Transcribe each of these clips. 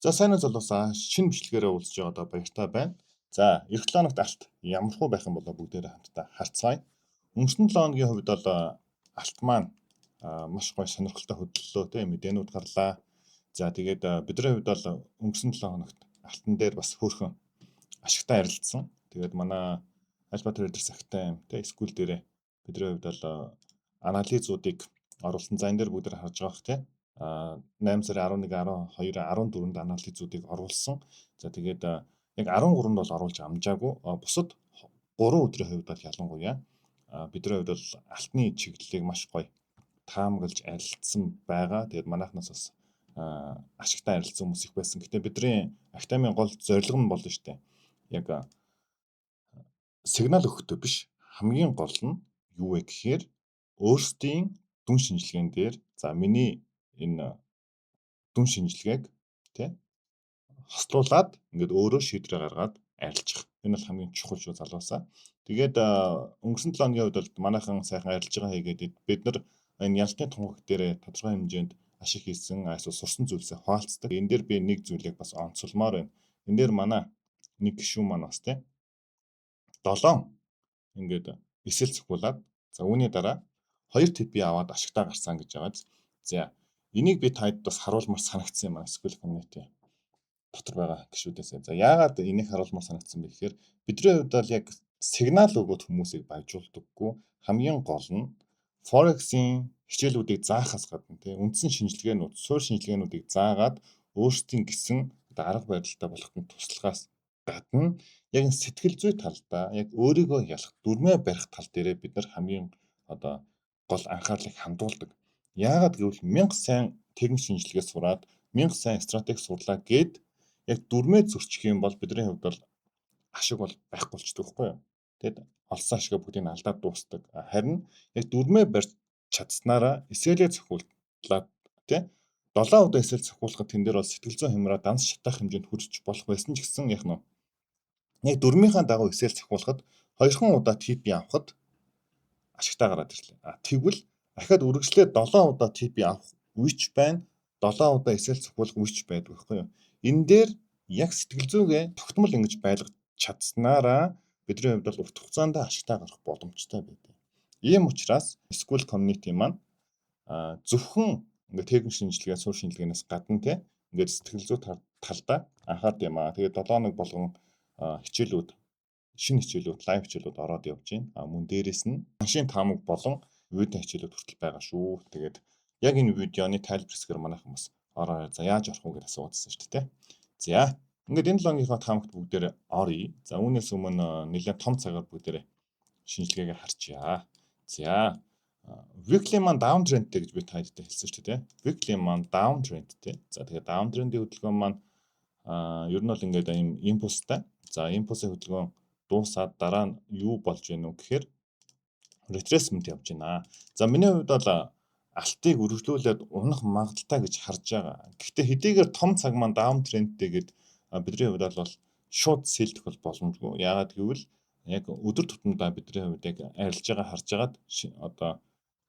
За, сайн уу, залуусаа, шинэ бичлэгээрээ уулзж байгаадаа баяртай байна. За, эх 7 хоногт алт ямархуу байх юм болоо бүгдээрээ хамтдаа харцгаая. Өнгөрсөн 7 хоногийн хувьд бол алт маань маш гоё сонирхолтой хөдлөлөө, тийм, мэдээнүүд гарлаа. За, тэгээд бидний хувьд бол өнгөрсөн 7 хоногт алтан дээр бас хөөрхөн ашигтай арилжсан. Тэгээд манай Alpha Traders Academy, тийм, School дээрээ бидний хувьд бол анализуудыг оруулсан. За, энэ дээр бүгдээр харж байгаа бох, тийм, 8 сарын 11, 12, 14-нд анализуудыг оруулсан. За, тэгээд яг 13-нд бол оруулж амжаагүй. Бусад 3 өдрийн хувьд бол ялангуяа бидний хувьд бол алтны чиглэлийг маш гоё таамаглаж арилжсан байгаа. Тэгээд манайхнаас бас ашигтай арилжсан хүмүүс их байсан. Гэтэ бидний академийн гол зорилго нь болно шүү дээ. Яг сигнал өгөхдөө биш. Хамгийн гол нь юу вэ гэхээр өөрсдийн дүн шинжилгээн дээр, за, миний энэ дүн шинжилгээг, тий, хослуулаад ингээд өөрөө шийдвэрээ гаргаад арилжах. Энэ бол хамгийн чухал шүү, залуусаа. Тэгээд өнгөрсөн 7 хоногийн хувьд бол манайхан сайхан арилж байгаа хийгээд, бид нар энэ ялалтын тунхаг дээр тодорхой хэмжээнд ашиг хийсэн, эсвэл сурсан зүйлсээ хуваалцдаг. Энэ дээр би нэг зүйлийг бас онцолмоор байна. Энэ дээр манай нэг гишүүн маань бас, тий, 7 ингээд SL цохиулаад, за, үүний дараа 2 TP аваад ашигтай гарсан гэж байгаа. За, энийг би танд бас харуулмаар санагдсан юм аа, School Community дотор байгаа гишүүдээс. За, яагаад энийг харуулмаар санагдсан бэ гэхээр бидний хувьд бол яг сигнал өгөөд хүмүүсийг баяжуулдаггүй. Хамгийн гол нь Forex-ийн хичээлүүдийг заахаас гадна, тийм, үндсэн шинжилгээнүүд, суурь шинжилгээнүүдийг заагаад өөрсдийн гэсэн одоо арга барилтай болоход нь туслахаас гадна яг энэ сэтгэл зүй талдаа, яг өөрийгөө ялах, дүрмээ барих тал дээрээ бид нар хамгийн одоо гол анхаарлыг хандуулдаг. Яагаад гэвэл 1000 сайн техник шинжилгээ сураад, 1000 сайн стратеги сурлаа гээд яг дүрмээ зөрчих юм бол бидний хувьд бол ашиг бол байхгүй болчдөг байхгүй юу? Тэгэд олсон ашигаа бүгдийг нь алдаад дуустдаг. Харин яг дүрмээ барьж чадсанараа SL ээ цохиулаад, тий, 7 удаа SL цохиулахад тэн дээр бол сэтгэл зүйн хямраа данс шатаах хэмжээнд хүрч болох байсан ч гэсэн яг нь яг дүрмийнхаа дагуу SL цохиулахад хоёрхан удаа TP авахад ашигтай гараад ирлээ. А тэгвэл дахиад үргэлжлээд 7 удаа TP авах үеч байна. 7 удаа SL цохиулах үеч байдаг байхгүй юу? Энэ дээр яг сэтгэл зүйгээ тогтмол ингэж байлгаж чадсанараа бидний хувьд бол урт хугацаанд ашигтай гарах боломжтой байдаг. Ийм учраас School Community маань зөвхөн ингээд техник шинжилгээ, суурь шинжилгээнээс гадна, те, ингээд сэтгэл зүй талдаа анхаард юм аа. Тэгээд 7 хоног болгон хичээлүүд, шинэ хичээлүүд, live хичээлүүд ороод явж байна. А мөн дээрэс нь ханшийн таамаг болон видео хичээлүүд хүртэл байгаа шүү. Тэгээд яг энэ видеоны тайлбар хэсгээр манайхан бас ороо, за, яаж орох уу гэж асууадсан шүү дээ. За, ингээд энэ 7 хоногийнхоо таамагт бүгдээр оръё. За, үүнээс өмнө нэлээд том цагаар бүгдээрээ шинжилгээгээ харчаа. За, weekly маань down trendтэй гэж би таад хэлсэн шүү дээ. Weekly маань down trendтэй. За, тэгэхээр down trend-ийн хөдөлгөөн маань ер нь бол ингээд ийм импульстай. За, импульсын хөдөлгөөн дуусаад дараа нь юу болж гэнэ үү гэхээр retracement явж байна. За, миний хувьд бол алтыг үргэлжлүүлээд унах магадлалтай гэж харж байгаа. Гэхдээ хэдийгээр том цаг маань down trendтэй гээд бидний хувьд бол шууд sell дэх бол боломжгүй. Яагаад гэвэл яг өдөр тутамдаа бидний хувьд яг арилж байгаа харж агаад одоо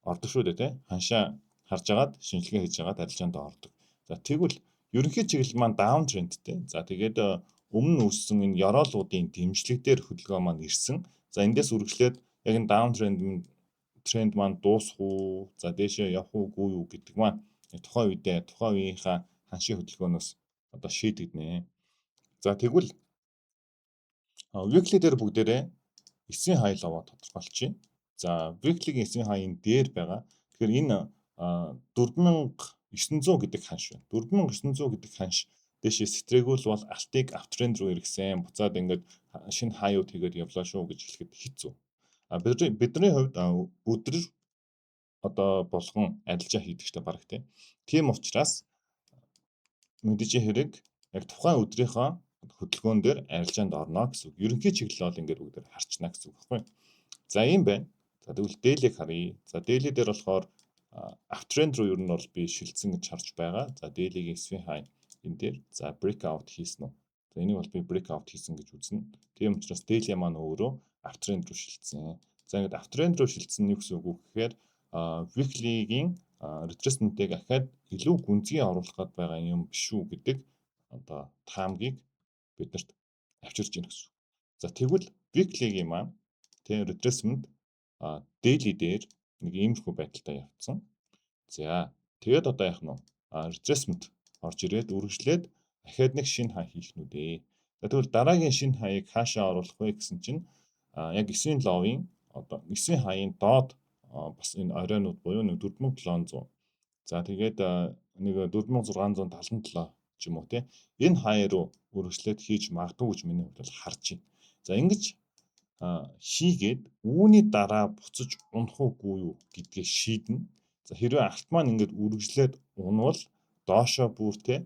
ордог шүү дээ, тий. Ханшаа харж агаад, шинжилгээ хийж агаад арилжаанд ордог. За, тэгвэл ерөнхий чиглэл маань down trendтэй. За, тэгээд өмнө нь үүссэн энэ ёроолуудын дэмжлэг дээр хөдөлгөөн маань ирсэн. За, эндээс үргэлжлээд яг энэ down тренд маань дуусах уу? За, дээшээ явах уугүй юу гэдэг маань тухайн үедээ, тухайн үеийнхаа ханшийн хөдөлгөөнөөс одоо шийдэгдэнэ. За, тэгвэл weekly дээр бүгдээрээ swing high low тодорхойлчихъя. За, weekly-гийн swing high-ын дээр байгаа. Тэгэхээр энэ 4900 гэдэг ханш байна. 4900 гэдэг ханш дээшээ сэтрээгүй л бол алтыг uptrend руу эргэсэн. Буцаад ингээд шинэ high-ууд хийгээд явлаа шүү гэж хэлэхэд хэцүү. А бидний хувьд өдөр одоо болгон арилжаа хийдэг штэ бараг, тийм. Тийм учраас мэдээж хэрэг яг тухайн өдрийнхөө хөдөлгөөн дээр арилжаанд орно гэсэн үг. Ерөнхий чиглэл бол ингээд бүгдээр харчна гэсэн үг байхгүй. За, ийм байна. За, тэгвэл daily-г харъя. За, daily дээр болохоор uptrend руу ер нь бол би шилжсэн гэж харж байгаа. За, daily-гийн swing high энэ дээр, за, breakout хийсэн үү? За, энийг бол би breakout хийсэн гэж үзнэ. Тийм учраас daily маань өөрөө uptrend руу шилжсэн. За, ингээд uptrend руу шилжсэн нь юу гэсэн үг вэ гэхээр weekly-гийн retracement-ыг ахаад илүү гүнзгий оруулах гээд байгаа юм биш үү гэдэг. одоо таамгийг биднэрт авчирч ийн гэсэн. За, тэгвэл weekly-гийн маань тийм retracement daily дээр нэг иймэрхүү байдалтай явцсан. За, тэгээд одоо яах нь вэ? Retracement орж ирээд үргэлжлээд дахиад нэг шинэ хай хийх нү дээ. За, тэгвэл дараагийн шинэ хаяг хаашаа оруулах вэ гэсэн чинь яг 9 low-ын, одоо 9 хаяын доод бас энэ оройнууд буюу нэг 4700, за, тэгээд нэг 4677 ч юм уу, те, энэ хай руу үргэлжлээд хийж магадгүй гэж миний хувьд бол харж байна. За, ингэж хийгээд үүний дараа буцаж унах уугүй юу гэдгээ шийднэ. За, хэрвээ алт маань ингээд үргэлжлээд унвал доошоо бүр, те,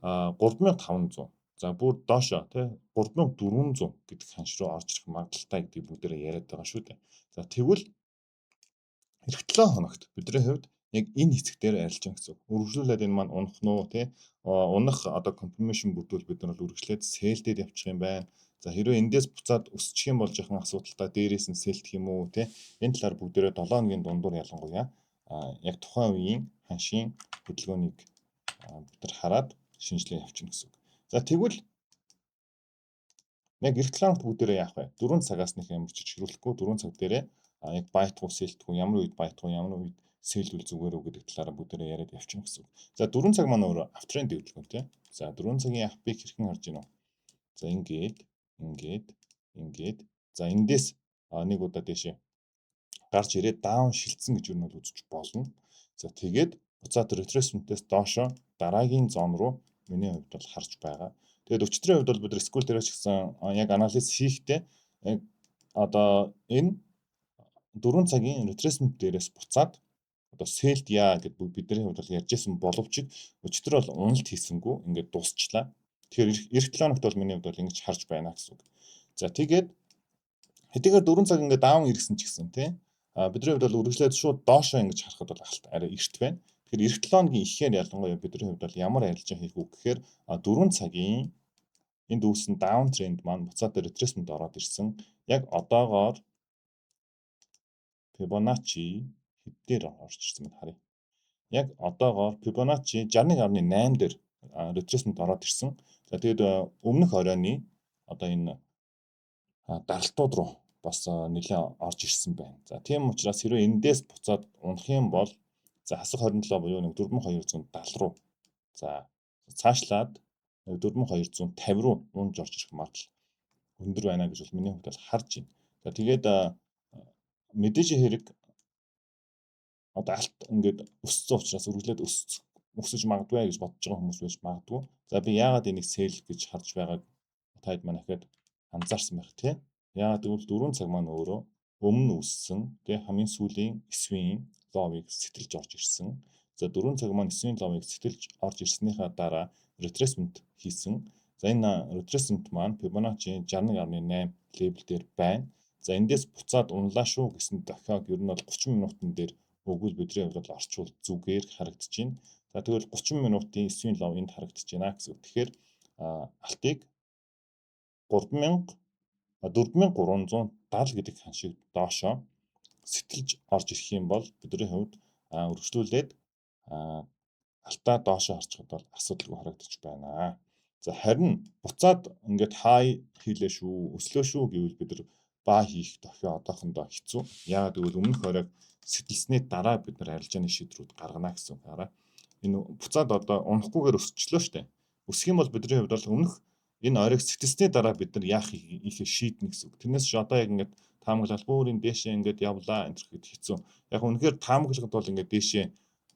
3500, за, бүр доошоо, те, 3400 гэдэг ханш руу орж ирэх магадлалтай гэдгийг бүгдээрээ яриад байгаа шүү дээ. За, тэгвэл ирэх 7 хоногт бидний хувьд яг энэ хэсэг дээр арилжана гэсэн үг. Үргэлжлүүлээд энэ маань унах нь уу, те, унах одоо confirmation бүрдүүл бид нар бол үргэлжлээд sell дээр явчих юм байна. За, хэрвээ эндээс буцаад өсчих юм бол жоохон асуудалтай, дээрээс нь sell дэх юм уу, те, энэ талаар бүгдээрээ 7 хоногийн дундуур ялангуяа яг тухайн үеийн ханшийн хөдөлгөөнийг бид нар хараад шинжилгээ явуулчихна гэсэн үг. За, тэгвэл яг ирэх 7 хоногт бүгдээрээ яах вэ? 4 цагаас нэг ямар ч чирүүлэхгүй 4 цаг дээрээ яг buy дах уу, sell дэх үү, ямар үед buy дах уу, ямар үед sell вэл зүгээр үү гэдэг талаараа бүгдээрээ яриад явчихна гэсэн үг. За, 4 цаг маань өөрөө uptrend хөдөлгөөн, тий. За, 4 цагийн up-ыг хэрхэн харж байна вэ? За, ингээд, ингээд, ингээд, за, эндээс нэг удаа дээшээ гарч ирээд down шилжсэн гэж юу нь бол үзэж болно. За, тэгээд буцаад retracement-ээс доошо дараагийн zone руу миний хувьд бол харж байгаа. Тэгээд өчигдрийн хувьд бол бид SQL дээр ч гэсэн яг анализ хийхдээ яг одоо энэ 4 цагийн retracement дээрээс буцаад одоо sell дъя гэд бидний хувьд бол ярьжсэн боловч өчигдөр бол уналт хийсэнгүү ингээд дуусчлаа. Тэгэхээр ирэх 7 хоногт бол миний хувьд бол ингэж харж байна гэсэн үг. За, тэгээд хэдийгээр 4 цаг ингээд down ирсэн ч гэсэн, тий, бидний хувьд бол үргэлжлээд шууд доошоо ингэж харахад бол алт арай эрт байна. Тэгэхээр ирэх 7 хоногийн ихээр ялангуяа бидний хувьд бол ямар арилжаа хийх үү гэхээр 4 цагийн энд үүссэн down trend маань буцаад retracement ороод ирсэн. Яг одоогоор Fibonacci хэд дээр орж ирсэн бэ, харъя. Яг одоогоор Fibonacci 61.8 дээр retracement ороод ирсэн. За, тэгээд өмнөх оройны одоо энэ даралтууд руу бас нэлээд орж ирсэн байна. За, тийм учраас хэрвээ эндээс буцаад унах юм бол, за, хасах 27 буюу нэг 4270 руу, за, цаашлаад 4250 руу унж орж ирэх магадлал өндөр байна гэж бол миний хувьд бол харж байна. За, тэгээд мэдээж хэрэг одоо алт ингээд өссөн учраас үргэлжлээд өсөж магадгүй гэж бодож байгаа хүмүүс байж магадгүй. За, би яагаад энийг sell гэж харж байгааг таад маань ахаад анзаарсан байх, тий. Яагаад гэвэл 4 цаг маань өөрөө өмнө үүссэн, тий, хамгийн сүүлийн swing low-ыг сэтэлж орж ирсэн. За, 4 цаг маань swing low-ыг сэтэлж орж ирснийхаа дараа retracement хийсэн. За, энэ retracement маань Fibonacci 61.8 level дээр байна. За, эндээс буцаад унлаа шүү гэсэн дохиог ер нь бол 30 минутан дээр өгвөл бидний хувьд бол орчвол зүгээр харагдаж байна. За, тэгвэл 30 минутын swing low энд харагдаж байна гэсэн үг. Тэгэхээр алтыг 3000 4370 гэдэг ханшийг доошоо сэтэлж орж ирэх юм бол бидний хувьд үргэлжлүүлээд алтаа доошоо харчихад бол асуудалгүй харагдаж байна. За, харин буцаад ингээд хай хийлээ шүү, өслөө шүү гэвэл бид нар buy хийх дохио одоохондоо хэцүү. Яагаад гэвэл өмнөх оройг сэтэлсний дараа бид нар арилжааны шийдвэрүүд гаргана гэсэн үг. Хараа. Энэ буцаад одоо унахгүйгээр өсчлөө штэ. Өсөх юм бол бидний хувьд бол өмнөх энэ оройг сэтэлсний дараа бид нар яах ихээ шийднэ гэсэн үг. Тэрнээс ч одоо яг ингээд таамаглал бүр энэ дээшээ ингээд явлаа энэ гэхэд хэцүү. Яг үнэхээр таамаглахад бол ингээд дээшээ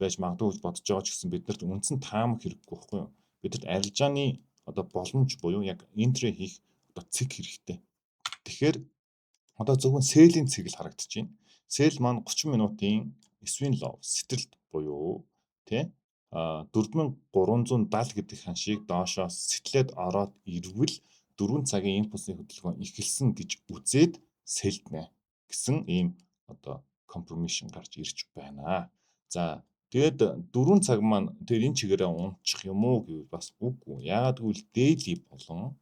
байж магадгүй гэж бодож байгаа ч гэсэн биднэрт үндсэн таамаг хэрэггүй байхгүй юу? Бидэрт арилжааны одоо боломж буюу яг entry хийх одоо цэг хэрэгтэй. Тэгэхээр одоо зөвхөн sell ийн цэг л харагдаж байна. Sell маань 30 минутын swing low сэтрэлт буюу, тий, 4370 гэдэг ханшийг доошоо сэтлээд ороод ирвэл 4 цагийн импульсны хөдөлгөөн эхэлсэн гэж үзээд sell днэ гэсэн ийм одоо confirmation гарч ирж байна. За, тэгээд 4 цаг маань тэр энэ чигээрээ унчих юм уу гэвэл бас үгүй. Яагаад гэвэл daily болон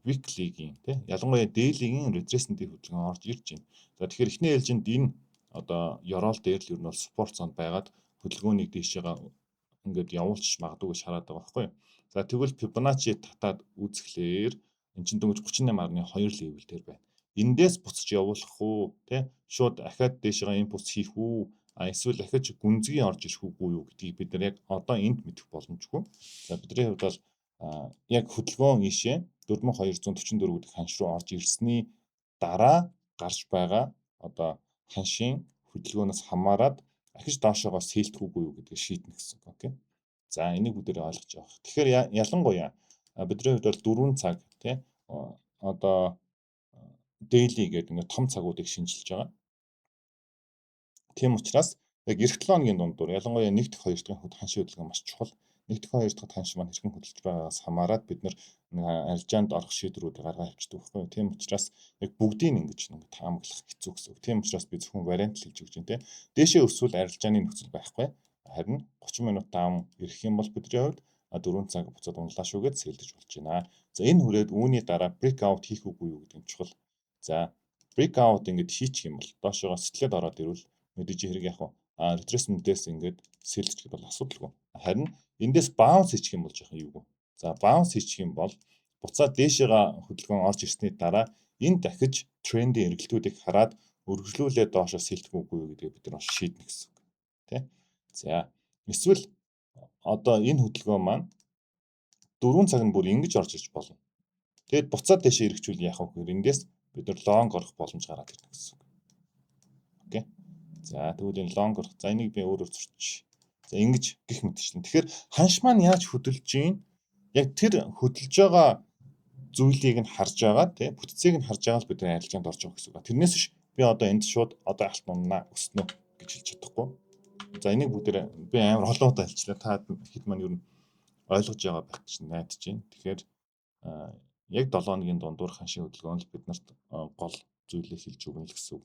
weekly-гийн, тий, ялангуяа daily-гийн retracement-ийн хөдөлгөөн орж ирж байна. За, тэгэхээр эхний ээлжинд энэ одоо ёроол дээр л ер нь бол support zone байгаад хөдөлгөөнийг дээшээгээ ингээд явуулчих магадгүй гэж хараад байгаа байхгүй юу. За, тэгвэл Fibonacci татаад үзэхлээр эн чинь дөнгөж 38.2 level дээр байна. Эндээс буцаж явуулах уу, тэ, шууд ахиад дээшээ импульс хийх үү, а эсвэл ахиж гүнзгий орж ирэх үгүй юу гэдгийг бид нар яг одоо энд мэдэх боломжгүй. За, бидний хувьд бол яг хөдөлгөөн ийшээ 4244 гэдэг ханш руу орж ирсний дараа гарч байгаа одоо ханшийн хөдөлгөөнөөс хамаарат ахиж доошоогоо sell дэх үгүй юу гэдгийг шийднэ гэсэн үг. Okay. За, энийг бүгдээрээ ойлгож авах. Тэгэхээр ялангуяа бидний хувьд бол 4 цаг, тий, одоо daily гэдэг ингээд том цагуудыг шинжилж байгаа. Тийм учраас яг ирэх 7 хоногийн дундуур, ялангуяа 1 дахь 2 дахь ханшийн хөдөлгөөн маш чухал. 1 дахь 2 дахь ханш маань хэрхэн хөдөлж байгаагаас хамаарат бид нар арилжаанд орох шийдвэрүүдийг гаргаа явчихдаг байхгүй юу. Тийм учраас яг бүгдийг ингэж нэг таамаглах хэцүү гэсэн үг. Тийм учраас би зөвхөн вариант л хэлж өгч байна, те. Дээшээ өсвөл арилжааны нөхцөл байхгүй. Харин 30 минут down ирэх юм бол бидний хувьд 4 цаг буцаад унлаа шүү гэж sell дэж болж байна. За, энэ хүрээд үүний дараа break out хийх үгүй юу гэдэг нь чухал. За, break out ингэж хийчих юм бол, доошоогоо сэтлээд ороод ирвэл мэдээж хэрэг яг retracement-ээс ингээд sell дэж бол асуудалгүй. Харин эндээс bounce хийчих юм бол жоохон эвгүй. За, bounce хийчих юм бол буцаад дээшээгээ хөдөлгөөн орж ирсний дараа энэ дахиж трендийн эргэлтүүдийг хараад өргөжлүүлээ доошо sell дэх үгүй юу гэдгийг бид нар бас шийднэ гэсэн үг. Тэ? За, эсвэл одоо энэ хөдөлгөөн маань 4 цаг нь бүр ингэж орж ирж болно. Тэгэд буцаад дээшээ эргэжүүл яах вэ гэхээр эндээс бид нар long орох боломж гараад ирнэ гэсэн үг. Okay. За, тэгвэл энэ long орох. За, энийг би өөрөөр зурчих. За, ингэж гих мэтчлэн. Тэгэхээр ханш маань яаж хөдөлж гин, яг тэр хөдөлж байгаа зүйлийг нь харж байгаа, тий, бүтцийг нь харж байгаа л бидний арилжаанд орж байгаа гэсэн үг. Тэрнээс биш би одоо энд шууд одоо алт уннаа, өснө гэж хэлж чадахгүй. За, энийг бүгдээр би амар олон удаа хэлчихлээ. Та хэд маань ер нь ойлгож байгаа байх гэж найдаж байна. Тэгэхээр яг 7 хоногийн дундуур ханшийн хөдөлгөөн л бид нарт гол зүйлийг хэлж өгнө л гэсэн үг.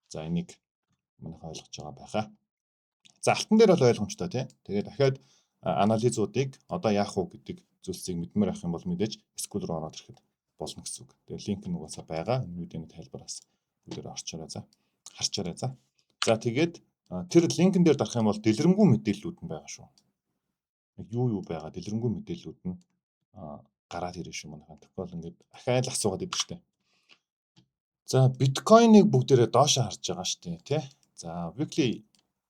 За, энийг манайхан ойлгож байгаа байхаа. За, алтан дээр бол ойлгомжтой, тий. Тэгээд дахиад анализуудыг одоо яах вэ гэдэг зүйлсийг мэдмээр байх юм бол мэдээж Skool руу ороод ирэхэд болно гэсэн үг. Тэгээд линк нь угаасаа байгаа. Энэ видеоны тайлбараас бүгдээр орчоорой, за. Харчаарай, за. За, тэгээд тэр линкэн дээр дарах юм бол дэлгэрэнгүй мэдээллүүд нь байгаа шүү. Яг юу юу байгаа дэлгэрэнгүй мэдээллүүд нь гараад ирнэ шүү манайхан. Тэгвэл ингээд ахаал асуугаад идэв штэ. За, биткойныг бүгдээрээ доошоо харж байгаа штэ, тий. За, weekly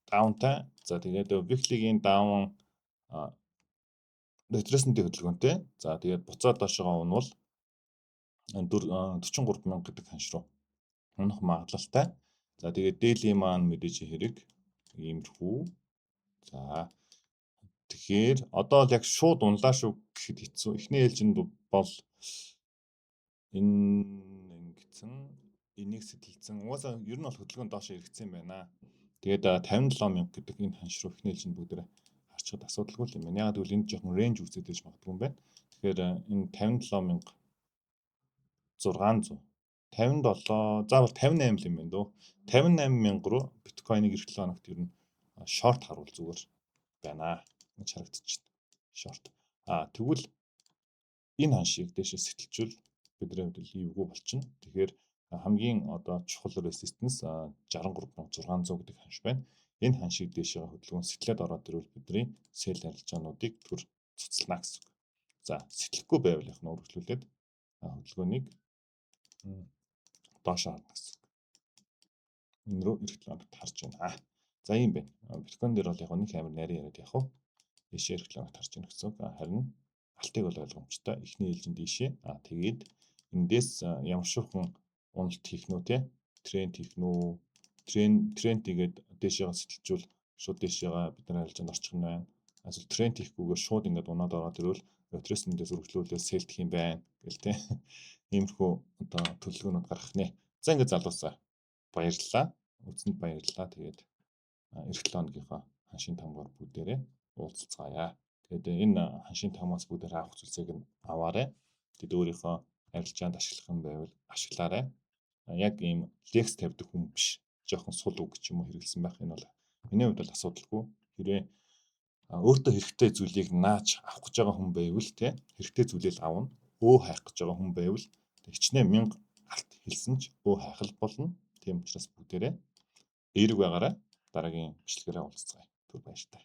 down-тай. За, тэгээд weekly-гийн down retracement-ийн хөдөлгөөнтэй. За, тэгээд буцаад доошогоо унвал 43 мянга гэдэг ханш руу унах магадлалтай. За, тэгээд daily маань мэдээж хэрэг иймэрхүү. За, тэгэхээр одоо л яг шууд унлаа шүү гэхэд хэцүү. Эхний ээлжинд бол энэ ингэсэн, энийг сэтэлцэн. Угаасаа ер нь бол хөдөлгөөн доош эргэцсэн байна. Тэгээд 57 мянга гэдэг энэ ханш руу эхний ээлжинд бүгдээ харчихад асуудалгүй юм байна. Яг гэвэл энд жоохон range үүсээд байж магадгүй юм байна. Тэгэхээр энэ 57 600, 57, заавал 58 юм байна дөө. 58 мянга руу биткойныг ирэх 7 хоногт ер нь short харуул зүгээр байна гэж харагдчихна. Short. А тэгвэл энэ ханшийг дээшээ сэтэлжүүл бидний хувьд эвгүй болчихно. Тэгэхээр хамгийн одоо чухал resistance 63,600 гэдэг ханш байна. Энэ ханшийг дээшээ хөдөлгөөн сэтлээд ороод ирвэл бидний sell арилжаануудыг түр цуцлана гэсэн үг. За, сэтлэхгүй байвал яг нь үргэлжлүүлээд хөдөлгөөнийг доош харна гэсэн үг. Энэ рүү ирэх 7 хоногт харж байна. За, ийм байна. Биткойн дээр бол яг нэг амар нарийн яриад явах уу? Ийшээ ирэх 7 хоногт харж байна гэсэн үг. Харин алтыг бол ойлгомжтой. Эхний ээлжинд ийшээ. А тэгээд эндээс ямар шуухан уналт хийх нү, те? Тренд хийх нү? Тренд хийгээд дээшээгээ сэтэлжүүл шууд дээшээгээ бид нар арилжаанд орчих нь байна. Эсвэл тренд хийхгүйгээр шууд ингээд унаад ороод ирвэл retracement-ээс үргэлжлүүлээд sell дэх юм байна гэл, те. Иймэрхүү одоо төлөвлөгөөнүүд гаргах нэ. За, ингээд залуусаа баярлалаа. Үзсэнд баярлалаа. Тэгээд ирэх 7 хоногийнхоо ханшийн таамгаар бүгдээрээ уулзцгаая. Тэгээд энэ ханшийн таамаас бүгдээр авах зүйлсийг нь аваарай. Тэгээд өөрийнхөө арилжаанд ашиглах юм байвал ашиглаарай. Яг ийм лекц тавьдаг хүн биш. Жоохон сул үг ч юм уу хэрэглэсэн байх. Энэ бол миний хувьд бол асуудалгүй. Хэрвээ өөртөө хэрэгтэй зүйлийг нааж авах гэж байгаа хүн байвал, те, хэрэгтэй зүйлээ л авна. Өө хайх гэж байгаа хүн байвал хичнээн 1000 алт хэлсэн ч өө хайх л болно. Тийм учраас бүгдээрээ эерэг байгаарай. Дараагийн бичлэгээрээ уулзцгаая. Түр баяртай.